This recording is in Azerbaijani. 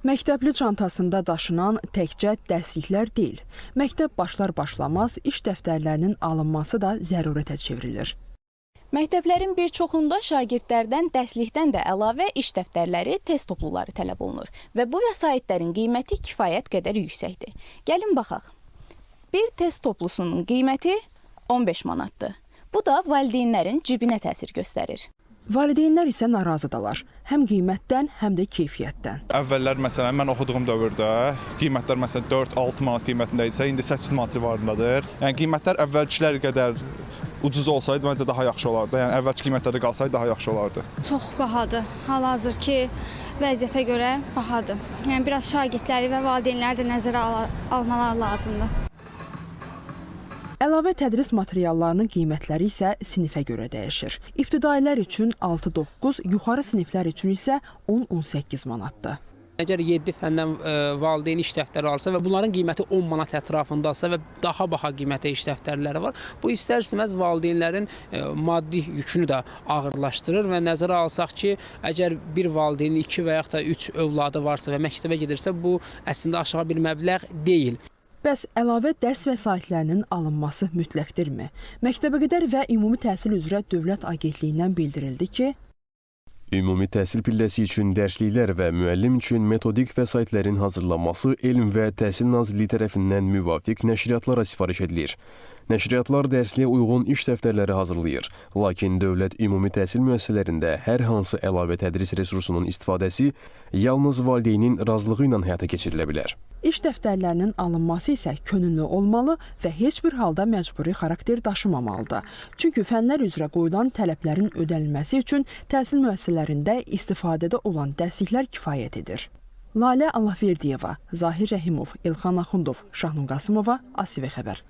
Məktəbli çantasında daşınan təkcə dərsliklər deyil. Məktəb başlar başlamaz iş dəftərlərinin alınması da zərurətə çevrilir. Məktəblərin bir çoxunda şagirdlərdən dərslikdən də əlavə iş dəftərləri, test topluları tələb olunur və bu vəsaitlərin qiyməti kifayət qədər yüksəkdir. Gəlin baxaq. Bir test toplusunun qiyməti 15 manatdır. Bu da valideynlərin cibinə təsir göstərir. Valideynlər isə narazıdırlar. Həm qiymətdən, həm də keyfiyyətdən. Əvvəllər məsələn mən oxuduğum dövrdə qiymətlər məsələn 4-6 manat qiymətində idisə, indi 8 manat civarındadır. Yəni qiymətlər əvvəlkilər qədər ucuz olsaydı məncə daha yaxşı olardı. Yəni əvvəlki qiymətlərdə qalsaydı daha yaxşı olardı. Çox bahadır. Hal-hazırki vəziyyətə görə bahadır. Yəni biraz şagirdləri və valideynləri də nəzərə almalar lazımdır. Əlavə tədris materiallarının qiymətləri isə sinifə görə dəyişir. İbtidailər üçün 6-9, yuxarı siniflər üçün isə 10-18 manatdır. Əgər 7 fəndən valideyn iş dəftəri alsa və bunların qiyməti 10 manat ətrafındadırsa və daha baha qiymətə iş dəftərləri var, bu istər-istəməz valideynlərin maddi yükünü də ağırlaşdırır və nəzərə alsaq ki, əgər bir valideynin 2 və yaxud da 3 övladı varsa və məktəbə gedirsə, bu əslində aşağı bir məbləğ deyil. Bəs əlavə dərs vəsaitlərinin alınması mütləqdirmi? Məktəbəqədər və Ümumi Təhsil üzrə Dövlət Agentliyindən bildirildi ki, Ümumi təhsil pilləsi üçün dərsliklər və müəllim üçün metodik vəsaitlərin hazırlanması Elm və Təhsil Nazirliyi tərəfindən müvafiq nəşriyyatlara sifariş edilir. Nəşriyyatlar dərsliyə uyğun iş dəftərləri hazırlayır. Lakin dövlət ümumi təhsil müəssisələrində hər hansı əlavə tədris resursunun istifadəsi yalnız valideynin razılığı ilə həyata keçirilə bilər. İş dəftərlərinin alınması isə könüllü olmalı və heç bir halda məcburi xarakter daşımamalıdır. Çünki fənlər üzrə qoyulan tələblərin ödənilməsi üçün təhsil müəssisələrində istifadədə olan dərsliklər kifayət edir. Lalə Allahverdiyeva, Zahir Rəhimov, İlxan Axundov, Şahnur Qasımova, ASV xəbər.